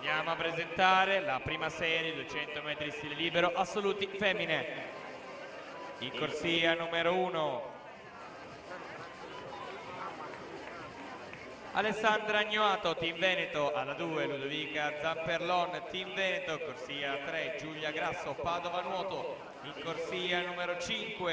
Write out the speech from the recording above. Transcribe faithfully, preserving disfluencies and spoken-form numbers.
Andiamo a presentare la prima serie, duecento metri stile libero, assoluti femmine. In corsia numero uno, Alessandra Gnoato, Team Veneto, alla due Ludovica Zamperlon, Team Veneto, corsia tre Giulia Grasso, Padova Nuoto, in corsia numero cinque